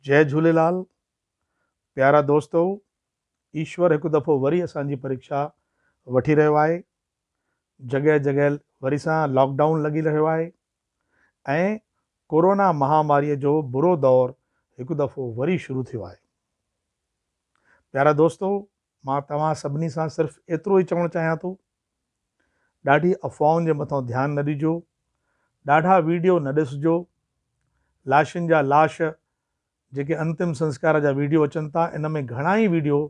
جئي جهوليلال پيارا دوستو ايشور هڪ دفعو وري اسان جي پريڪشا وٺي رهيو آهي جڳهه جڳهه وري سان لاڪ ڊائون لڳي رهيو آهي ۽ ڪورونا مهاماري جو برو دور هڪ دفعو وري شروع ٿيو آهي پيارا دوستو مان توهان سڀني سان صرف ايترو ئي چوڻ چاهيان ٿو ڏاڍي افواهن جي مٿان ڌيان نه ڏجو، ڏاڍا ويڊيو نه ڏسجو، لاشن جا لاش جيڪي انتم سنسڪار جا ويڊيو اچن ٿا ان ۾ گهڻا ئي ويڊيو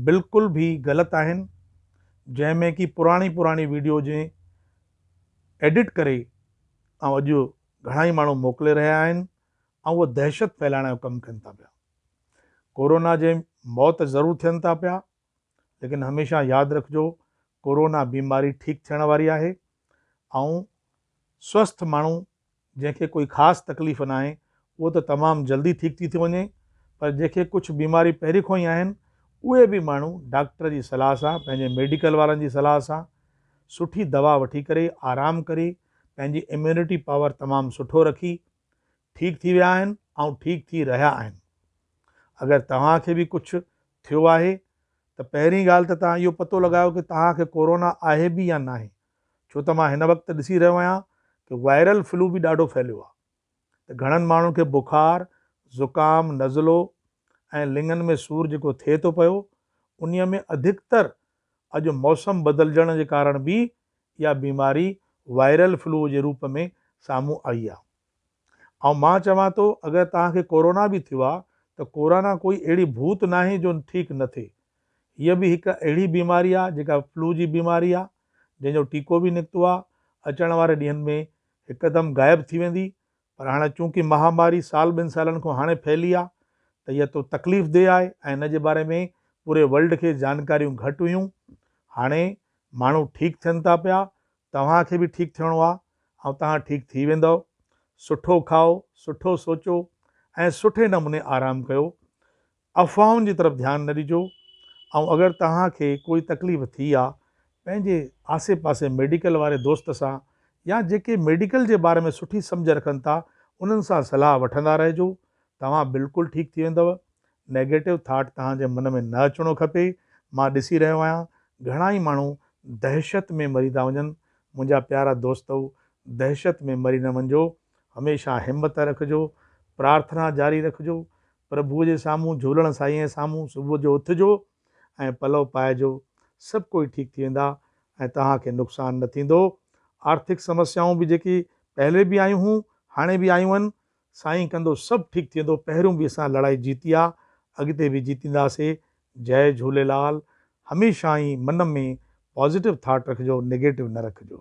بلڪل به غلط آهن جنهن ۾ ڪي پراڻي پراڻي ويڊيو جي ايڊٽ ڪري ۽ اڄ گهڻا ئي ماڻهو موڪلي رهيا آهن ۽ اهو دهشت ڦهلائڻ جو ڪم ڪن ٿا پيا. ڪورونا جي موت ضرور ٿين ٿا پيا ليڪن هميشه ياد رکجو ڪورونا بيماري ٺيڪ ٿيڻ واري آهي ۽ سوسٿ ماڻهو جنهن کي ڪوئي خاص تڪليف ناهي اهو ته تمام جلدي ٺيڪ ٿي ٿو وڃي پر جنهن کي ڪجهه بيماري پهرين کان ئي آهن اهي به ماڻهو ڊاڪٽر جي صلاح سان پنهنجي ميڊيڪل وارن جي صلاح سان سٺي دوا وٺي ڪري آرام ڪري پنهنجي اميونٽي پاور تمام سٺو رکي ٺيڪ ٿي ويا آهن ۽ ٺيڪ ٿي رهيا آهن اگر توهان کي به ڪجهه ٿيو آهي ته پهرين ڳالهه ته توهان اهو پتو لڳايو ڪي توهان کي ڪورونا آهي به يا ناهي ڇو ته مان هن وقت ڏسي رهيو آهيان ڪي وائرل فلو به ڏاڍو ڦهليو آهي ته گهڻن ماڻهن کي بخار، زڪام، نزلو ۽ لڱن ۾ سور جيڪو ٿئي ٿو پيو انهي ۾ اڌڪتر اڄ موسم بدلجڻ جي ڪارڻ به اها بيماري وائرل فلو جي روپ ۾ سامهون آئي آهي. ۽ مان چوان ٿو اگر توهان کي ڪورونا به ٿيو آ ته ڪورانا ڪوئي اهڙي ڀوت ناهي جو ٺيڪ نه ٿئي. هيء به هڪ اهڙي بيماري آ جيڪا فلو جي بيماري آ جنهن جو ٽيڪو به نڪتو آ اچڻ واري ڏينهن ۾ هڪدم غائب ٿي ويندي پر هاڻي چونڪه مهاماري سال ٻن سالن کان هاڻي ڦهلي آ ته هيء تو تڪليف ده آهي ۽ ان جي باري ۾ پوري ورلڊ کي جانڪاريون گهٽ هيون هاڻي ماڻهو ٺيڪ ٿين ٿا پيا توهان کي به ٺيڪ ٿيڻو آ ۽ توهان ٺيڪ ٿي ويندؤ. سٺو کائو، سٺو سوچو ۽ سٺي نموني آرام ڪيو. افواهن جي طرف ڌيان نه ڏجو ۽ اگر توهان کي ڪوئي تڪليف ٿي آ پنهنجي آسي پاسي ميڊيڪل واري دوست سان يا جيڪي ميڊيڪل جي باري ۾ سٺي سمجهه رکن ٿا انهن سان صلاح وٺندا رهجو توهان بلڪل ٺيڪ ٿي ويندؤ. نيگيٽو ٿاٽ توهان جي من ۾ نه اچڻو کپي. مان ڏسي رهيو آهيان گهڻا ئي ماڻهو دهشت ۾ مري ٿا وڃن. منهنجا پيارا دوستؤ دهشت ۾ مري نه وڃجو. هميشه همت رکجو. پرارٿنا جاري رکجو. پرڀوء جي سامهون جهولڻ سائينء جي سامهون صبح جو اٿجو ۽ پلئو پائجو. سڀ ڪوئي ٺيڪ ٿي ويندا ۽ توهان کي نقصان نه ٿيندو. آرٿڪ سمسيائون به جيڪي پهلي به آيون هون هاڻي به آيون آهن سائين ڪندو سڀ ٺيڪ ٿي ويندو پهريون به اسان لڙائي جيتي آ اڳتي به جيتينداسي جئي جهوليلال هميشه ئي من ۾ پازيٽو ٿاٽ رکجو نيگيٽو نه رکجو.